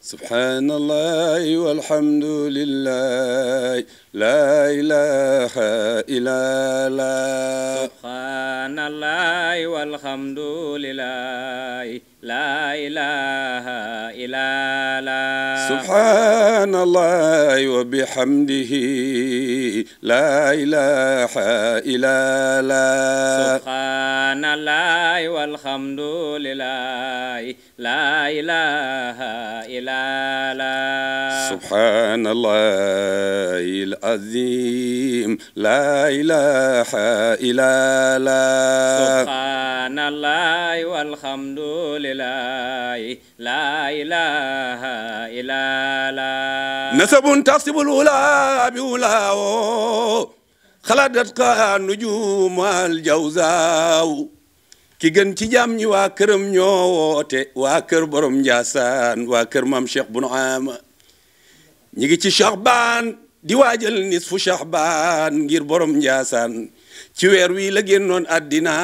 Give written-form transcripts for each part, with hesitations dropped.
سبحان الله والحمد لله لا إله إلا الله سبحان الله والحمد لله لا إله إلا الله سبحان الله وبحمده لا إله إلا الله سبحان الله والحمد لله لا إله إلا الله سبحان الله العظيم لا إله إلا الله سبحان الله والحمد لله لا إله إلا الله نسب تصب الأولى بأولاه خلدت النجوم الجوزاء ki gën ci jàmm ñi waa këram ñoo woote waa kër borom Njaasaan waa kër maam Cheikh Bun Ama ñi ngi ci Sha'baan di waajal nisfu Sha'baan ngir borom Njaasaan ci weer wi la génnoon àddina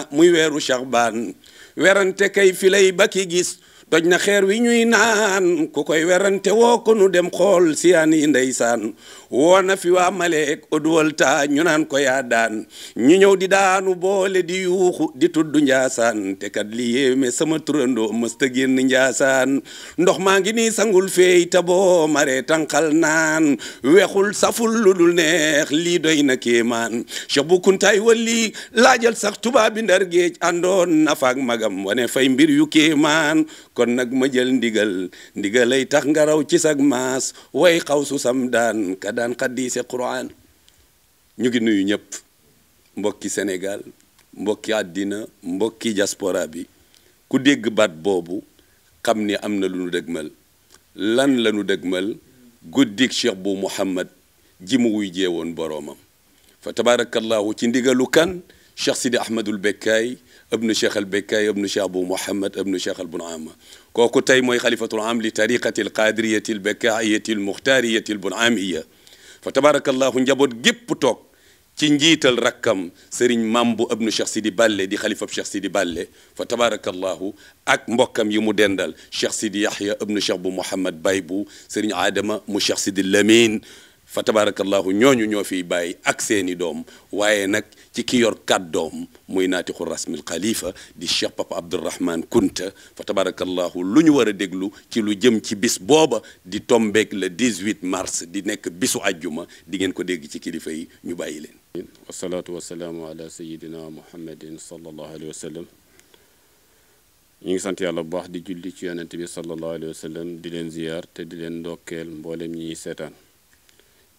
muy weeru Sha'baan werante kay filay ba ki gis doj na xeer wi ñuy naan ku koy werante woo ko nu dem xool siyaan yi ndeysaan woo na fi waa Maleek Odwalta ñu naan ko yaa daan ñu ñëw di daanu boole di yuuxu di tudd Njaasaan te kat li yéeme sama turandoo mësta génn Njaasaan ndox maa ngi nii sangul feey ta boo maree tànqal naan wexul saful lu dul neex lii doy na kéemaan Cheikh Bu Kuntaay wali laajal sax tubaab bi Ndar géej àndoon na faak magam wane fay mbir yu kéemaan kon nag ma jël ndigalay tax nga raw ci sag maas way xaw su sam daan ka daan xaddiise Qur'an ñu ngi nuyu ñëpp mbokki Sénégal mbokki àddina mbokki diaspora bi ku dégg baat boobu xam ni am na lu nu dëgmal lan la nu dëgmal guddik Cheikh bu Mouhamad ji mu wuy jeewoon boroomam fa tabarakallahu ci ndigalu kan Cheikh Sidi Ahmadul Bekkaay ibnu Cheikh al Bekkaay ibnu Cheikh bu Mouhamad ibnu Cheikh al Bun Ama kooku tey mooy xalifatul am li tariqati al qadiriyati al bekkaayati al muxtaariyati al bun amiya fa tabarakallahu njaboot gépp toog ci njiital rakkam sëriñ Mambu ibnu Cheikh Sidi Balle di xalifab Cheikh Sidi Balle fa tabarakallahu ak mbokkam yi mu dendal Cheikh Sidi Yahya ibnu Cheikh bu Mouhamad Baybu sëriñ Adama mu Cheikh Sidi Lamine fa tabarakallahu ñooñu ñoo fiy bàyyi ak seeni doom waaye nag ci ki yor kàddoom muy naatixu rasmil xalifa di Cheikh Papa Abdourahman Kunta fa tabarakallahu lu ñu war a déglu ci lu jëm ci bis booba di tombeek le 18 mars di nekk bisu ajjuma di ngeen ko dégg ci kilifa yi ñu bàyyi leen wasalaatu wasalaamu ala sayidina muhammadin sallallahu alayhi wa sallam ñu ngi sant yàlla bu baax di julli ci yonent bi sallallahu alayhi wa sallam di leen ziyaar te di leen ndokkeel mboolem ñi seetaan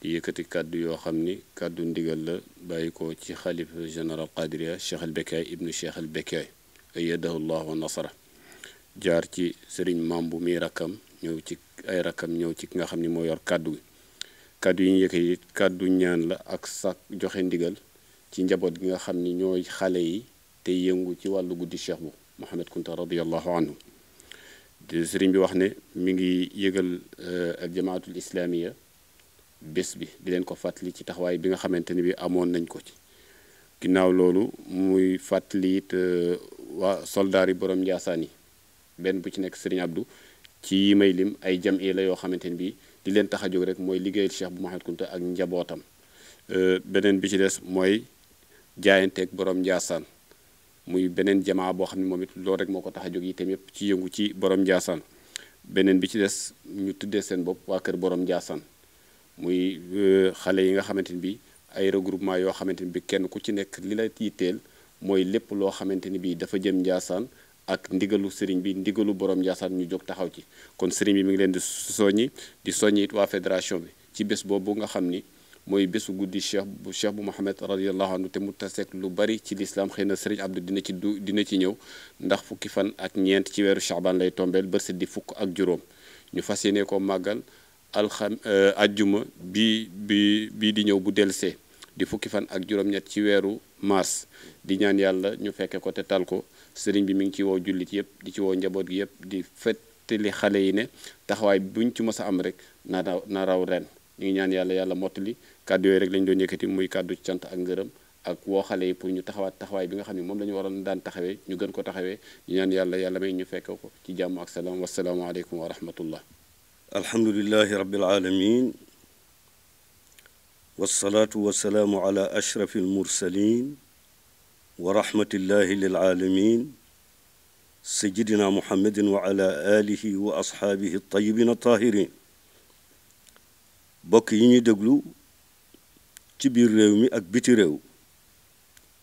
di yëkkati kàddu yoo xam ni kàddu ndigal la bàyyi ko ci xalifa général Qadiriya Cheikh al Bekkaay ibnu Cheikh al Bekkaay ayyadahu llah wa nasara jaar ci sëriñ Mambu mi rakkam ñëw ci ay rakkam ñëw ci ki nga xam ni moo yor kàddu gi kàddu yi ñu yëkkati kàddu ñaan la ak sax joxe ndigal ci njaboot gi nga xam ni ñooy xale yi te yëngu ci wàllu guddi Cheikh bu Mouhamad Kunta radiyallahu anhu di sëriñ bi wax ne mi ngi yëgal al jamaatul islamiya bés bi di leen ko fàttali ci taxawaay bi nga xamante ni bi amoon nañ ko ci ginnaaw loolu muy fàttali it waa soldaar yi borom Njaasaan yi benn bu ci nekk Sëriñ Abdou ci yi may lim ay jam'i la yoo xamante ni bi di leen tax a jóg rek mooy liggéeyal Cheikh bu Mouhamad Kunta ak njabootam beneen bi ci des mooy jaayanteeg borom Njaasaan muy beneen jamaa boo xam ne moom it loolu rek moo ko tax a jóg itam yëpp ci yëngu ci borom Njaasaan beneen bi ci des ñu tuddee seen bopp waa kër borom Njaasaan muy xale yi nga xamante ni bi ay regroupement yoo xamante ni bi kenn ku ci nekk li la yitteel mooy lépp loo xamante ni bi dafa jëm Njaasaan ak ndigalu sëriñ bi ndigalu borom Njaasaan ñu jóg taxaw ci kon sëriñ bi mi ngi leen di soññi it waa fédération bi ci bés boobu nga xam ni mooy bésu guddi Cheikh bu Mouhamad radiyallahu anhu te mu taseek lu bari ci lislaam xëy na sëriñ Abdou dina ci ñëw ndax fukki fan ak ñeent ci weeru Sha'ban lay tombeel bërset di fukk ak juróom ñu fas yéene ko màggal ajjuma bii di ñëw bu delsee di fukki fan ak juróom-ñett ci weeru mars di ñaan yàlla ñu fekke ko te tal ko sëriñ bi mi ngi ci woo jullit yëpp di ci woo njaboot gi yëpp di fettali xale yi ne taxawaay buñ ci mës a am rek na raw ren ñu ngi ñaan yàlla mottali kàddu yooyu rek lañ doon yëkkati muy kàddu cant ak ngërëm ak woo xale yi pour ñu taxawaat taxawaay bi nga xam ne moom la ñu waroon daan taxawee ñu gën ko taxawee ñu ñaan yàlla may ñu fekk ko ci jàmm ak salaam wasalaamu aleykum wa rahmatullah. alhamdulillahi rabbil alamin wasalaatu wasalaamu ala ashrafi almursalin wa rahmatillahi lil alamin sayidina muhammadin wa ala alihi wa ashaabihi altayibin altahirin. bokk yi ñuy déglu ci biir réew mi ak biti réew,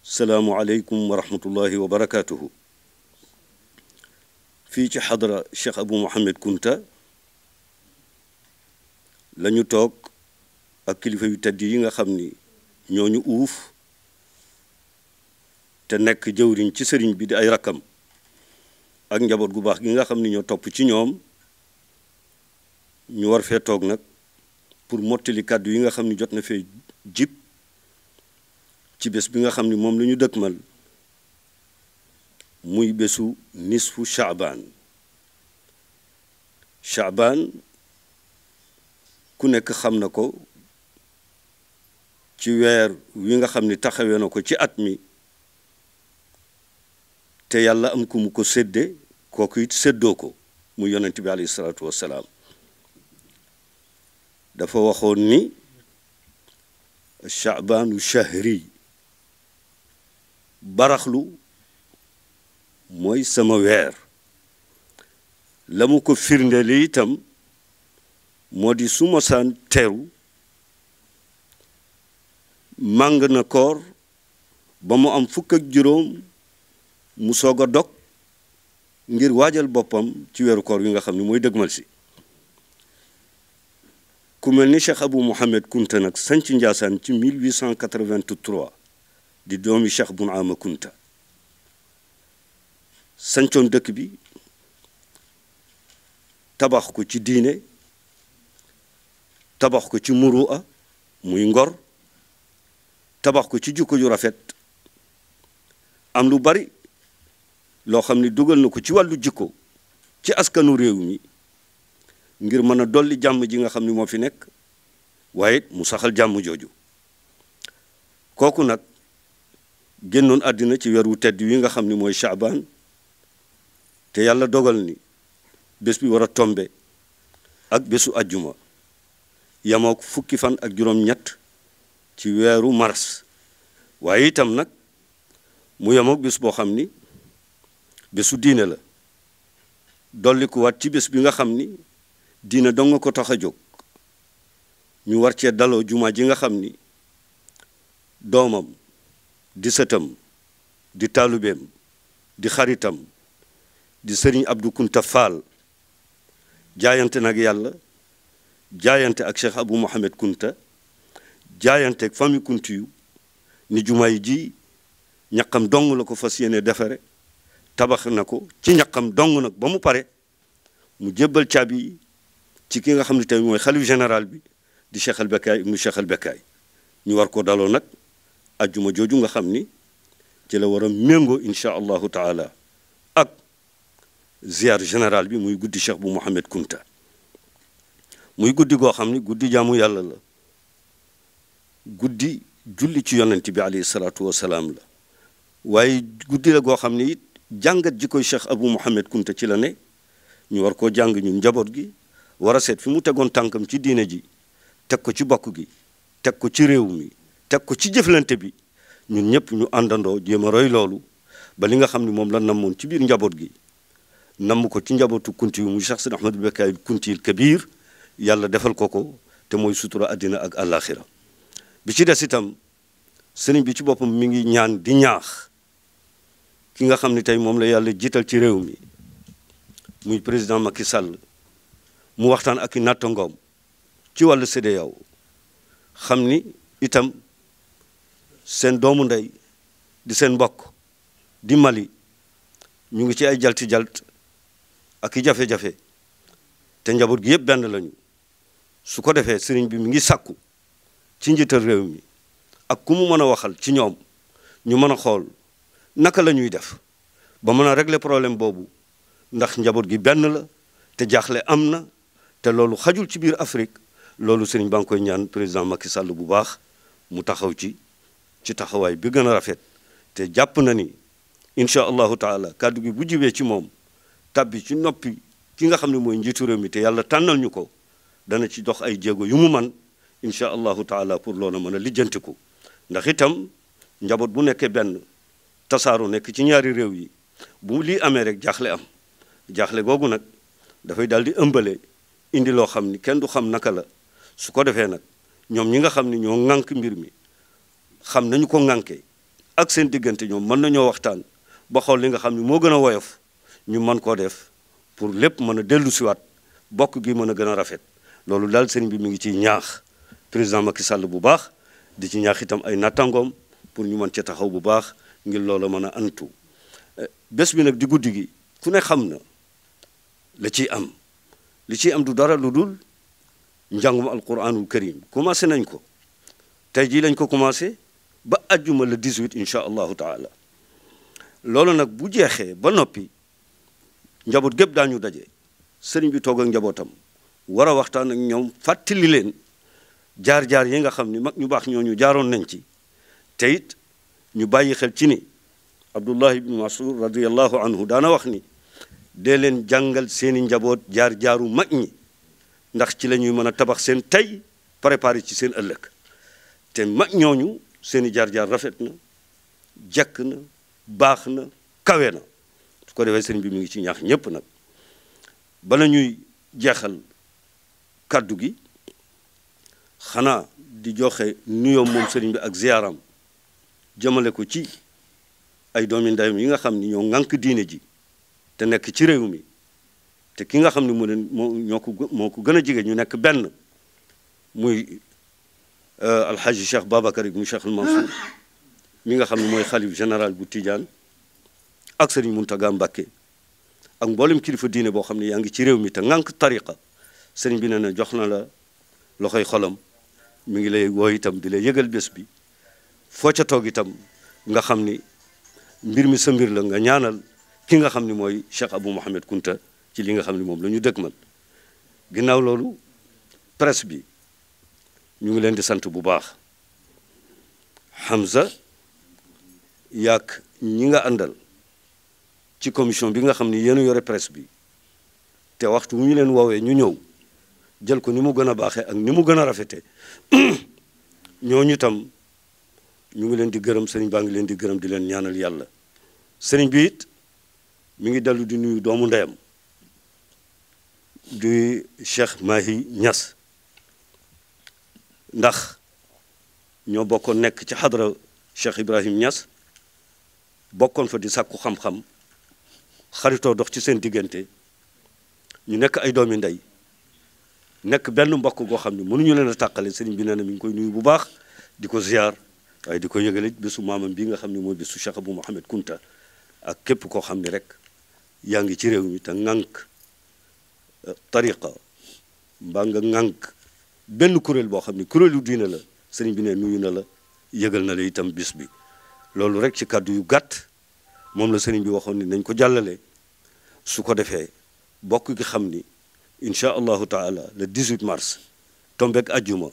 salaamu aleykum wa rahmatullahi wa barakaatuhu. fii ci xadra Cheikh Abou Mouhamed Kounta la ñu toog ak kilifa yu tedd yi nga xam ni ñooñu uuf te nekk jëwriñ ci sëriñ bi di ay rakkam ak njaboot gu baax gi nga xam ni ñoo topp ci ñoom, ñu war fee toog nag pour mottali kàddu yi nga xam ni jot na fee jib ci bés bi nga xam ni moom la ñu dëkkmal muy bésu nisfu Chaabaan. Chaabaan ku nekk xam na ko ci weer wi nga xam ni taxawee na ko ci at mi, te yàlla am ku mu ko sédde kooku it séddoo ko muy yonent bi alayhi salaatu wassalaam. dafa waxoon ni Chaabaanu shahri, baraxlu mooy sama weer. la mu ko firndele itam moo di su mosaan teru màng na koor ba mu am fukk ak juróom mu soog a dog ngir waajal boppam ci weeru koor wi nga xam ne mooy dëgmal si. ku mel ni Cheikh Abou Mouhamed Kounta nag sanc Njaasaan ci 1883 di doomi Cheikh Bounama Kounta, sancoon dëkk bi tabax ko ci diine, tabax ko ci muru'a muy ngor, tabax ko ci jikko ju rafet, am lu bari loo xam ni dugal na ko ci wàllu jikko ci askanu réew mi ngir mën a dolli jàmm ji nga xam ni moo fi nekk, waaye mu saxal jàmm jooju. kooku nag génnoon àddina ci weeru tedd wi nga xam ni mooy Chaabaan, te yàlla dogal ni bés bi war a tombe ak bésu ajjuma yamook fukki fan ak juróom-ñett ci weeru mars, waaye itam nag mu yamook bés boo xam ni bésu diine la, dolli ko waat ci bés bi nga xam ni diine dong nga ko tax a jóg. ñu war cee daloo jumaa ji nga xam ni doomam di sëtam di taalubeem di xaritam di sëriñ Abdou Kounta Fall jaayante nag yàlla, jaayante ak Cheikh Abou Mouhamed Kounta, jaayante ak famille Kounti yu ni jumaa yi ji ñaqam dong la ko fas yéene defare, tabax na ko ci ñaqam dong nag ba mu pare mu jébbal caabi yi ci ki nga xam ne tey mooy xalif général bi di Cheikh al Bekkaay ibnu Cheikh al Bekkaay. ñu war ko daloo nag ajjuma jooju nga xam ni ci la war a méngoo incha allahu taala ak ziar général bi muy guddi Cheikh bu Mouhamed Kounta, muy guddi goo xam ni guddi jaamu yàlla la, guddi julli ci yonent bi alayhi salaatu wasalaam la, waaye guddi la goo xam ni it jàngat ji koy Cheikh Abou Mouhamed Kounta ci la ne. ñu war koo jàng ñun njaboot gi, war a seet fi mu tegoon tànkam ci diine ji, teg ko ci bokk gi, teg ko ci réew mi, teg ko ci jëflante bi, ñun ñëpp ñu àndandoo jéem a roy loolu ba li nga xam ne moom la namoon ci biir njaboot gi namm ko ci njabootu kunti yu muy Cheikh Sidi Ahmad Bekkaay Kunti il Kabir, yàlla defal ko ko, te mooy sutura àddina ak àllaaxira. bi ci des itam sëriñ bi ci boppam mi ngi ñaan di ñaax ki nga xam ne tey moom la yàlla jiital ci réew mi muy président Macky Sall, mu waxtaan ak i nattangoom ci wàllu CEDEAO, xam ni itam seen doomu ndey di seen mbokk di Mali ñu ngi ci ay jalti-jalt ak i jafe-jafe, te njaboot gi yëpp benn lañu. su ko defee sëriñ bi mi ngi sàkku ci njiital réew mi ak ku mu mën a waxal ci ñoom ñu mën a xool naka la ñuy def ba mën a régler problème boobu, ndax njaboot gi benn la te jaaxle am na, te loolu xajul ci biir Afrique. loolu sëriñ baa ngi koy ñaan président Macky Sall bu baax mu taxaw ci ci taxawaay bi gën a rafet te jàpp na ni incha allahu taala kàddu gi bu jibee ci moom tabbi ci noppi ki nga xam ne mooy njiitu réew mi te yàlla tànnal ñu ko dana ci dox ay jéego yu mu man incha allahu taala pour loola mën a lijjantiku ndax itam njaboot bu nekkee benn tasaaru nekk ci ñaari réew yi bu lii amee rek jaaxle am jaaxle googu nag dafay daal di ëmbale indi loo xam ni kenn du xam naka la su ko defee nag ñoom ñi nga xam ni ñoo ŋànk mbir mi xam nañu ko ŋànkee ak seen diggante ñoom mën nañoo waxtaan ba xool li nga xam ni moo gën a woyof ñu mën koo def pour lépp mën a dellu siwaat bokk gi mën a gën a rafet loolu daal sëriñ bi mi ngi ciy ñaax président Macky Sall bu baax di ci ñaax itam ay nattangoom pour ñu mën ci taxaw bu baax ngir loola mën a antu bés bi nag di guddi gi ku ne xam na la ciy am li ciy am du dara lu dul njàngum alquranul karim commencé nañ ko tey jii lañ ko commencé ba ajjuma le 18 incha allahu taala loolu nag bu jeexee ba noppi njaboot gépp daañu daje sëriñ bi toog ak njabootam war a waxtaan ak ñoom fàttali leen jaar-jaar yi nga xam ni mag ñu baax ñooñu jaaroon nañ ci te it ñu bàyyi xel ci ni Abdullah ibn Mas'ud radiyallahu anhu daana wax ni dee leen jàngal seeni njaboot jaar-jaaru mag ñi ndax ci la ñuy mën a tabax seen tey préparé ci seen ëllëg te mag ñooñu seeni jaar-jaar rafet na jekk na baax na kawe na su ko defee sëriñ bi mi ngi ci ñaax ñépp nag bala ñuy jeexal kàddu gi xanaa di joxe nuyoo moom sëriñ bi ak ziyaaram jëmale ko ci ay doomi ndeyam yi nga xam ni ñoo ŋànk diine ji te nekk ci réew mi te ki nga xam ne moo ko gën a jege ñu nekk benn muy alxaaji Cheikh Babacar ibnu Cheikh al Mansour mi nga xam ne mooy xalif général bu Tidiane ak sëriñ Muntaga Mbàkke ak mboolem kilifa diine boo xam ne yaa ngi ci réew mi te ŋànk tariqa sëriñ bi nee na jox na la loxoy xolam mi ngi lay woo itam di lay yëgal bés bi foo ca toog itam nga xam ni mbir mi sa mbir la nga ñaanal ki nga xam ni mooy Cheikh Abou Mohamed Kunta ci li nga xam ni moom la ñu dëgmal ginnaaw loolu presse bi ñu ngi leen di sant bu baax Hamza yaak ñi nga àndal ci commission bi nga xam ni yéen a yore presse bi te waxtu wu ñu leen woowee ñu ñëw jël ko ni mu gën a baaxee ak ni mu gën a rafete ñooñu tam ñu ngi leen di gërëm sëriñ baa ngi leen di gërëm di leen ñaanal yàlla sëriñ bi it mi ngi dellu di nuyu doomu ndeyam di Cheikh Mahi Niass ndax ñoo bokkoon nekk ci xadra Cheikh Ibrahim Niass bokkoon fa di sàkku xam-xam xaritoo dox ci seen diggante ñu nekk ay doomi ndey nekk benn mbokk goo xam ne mënuñu leen a tàqale sëriñ bi nee na mi ngi koy nuyu bu baax di ko ziar waaye di ko yëgale bésu maamam bi nga xam ne mooy bésu Cheikh Abou Mohamed Kunta ak képp koo xam ne rek yaa ngi ci réew mi te ŋànk tariqa mbaa nga ŋànk benn kuréel boo xam ne kuréelu diine la sëriñ bi ne nuyu na la yëgal na la itam bis bi loolu rek ci kàddu yu gàtt moom la sëriñ bi waxoon ni nañ ko jàllale su ko defee bokk gi xam ni incha allahu taala le 18 mars tombeek ajjuma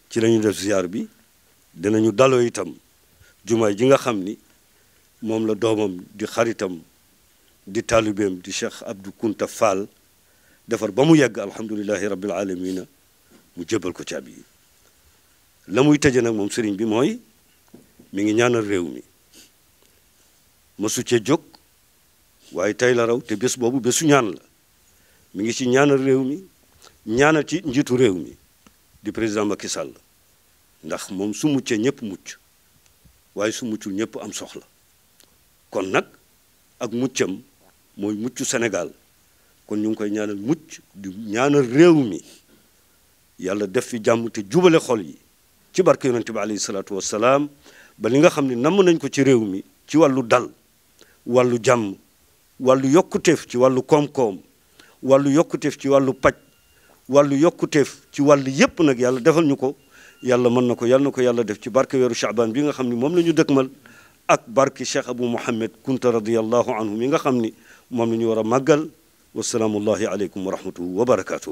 ci la ñu def ziar bi dinañu daloo itam jumaay ji nga xam ni moom la doomam di xaritam di taalibeem di Cheikh Abdou Kunta Fall defar ba mu yegg alhamdulilahi rabbil alamina mu jébal ko caabi yi la muy tëje nag moom sëriñ bi mooy mi ngi ñaanal réew mi mësu cee jóg waaye tey la raw te bés boobu bésu ñaan la mi ngi ci ñaanal réew mi ñaanal ci njiitu réew mi di président Macky Sall ndax moom su muccee ñëpp mucc waaye su muccul ñëpp am soxla kon nag ak muccam mooy muccu Sénégal kon ñu ngi koy ñaanal mucc di ñaanal réew mi yàlla def fi jàmm te jubale xol yi ci barke yonent bi alayhi salaatu wassalaam ba li nga xam ne namm nañ ko ci réew mi ci wàllu dal wàllu jàmm wàllu yokkuteef ci wàllu koom-koom wàllu yokkuteef ci wàllu paj wàllu yokkuteef ci wàllu yépp nag yàlla defal ñu ko yàlla mën na ko yàlla na ko yàlla def ci barke weeru Chaabaan bi nga xam ne moom la ñu dëkkmal ak barke Cheikh Abou Mohamed Kunta radiyallahu anhu mi nga xam ni moom la ñu war a màggal wasalaamullahi aleykum wa rahmatuhu wa barakatuhu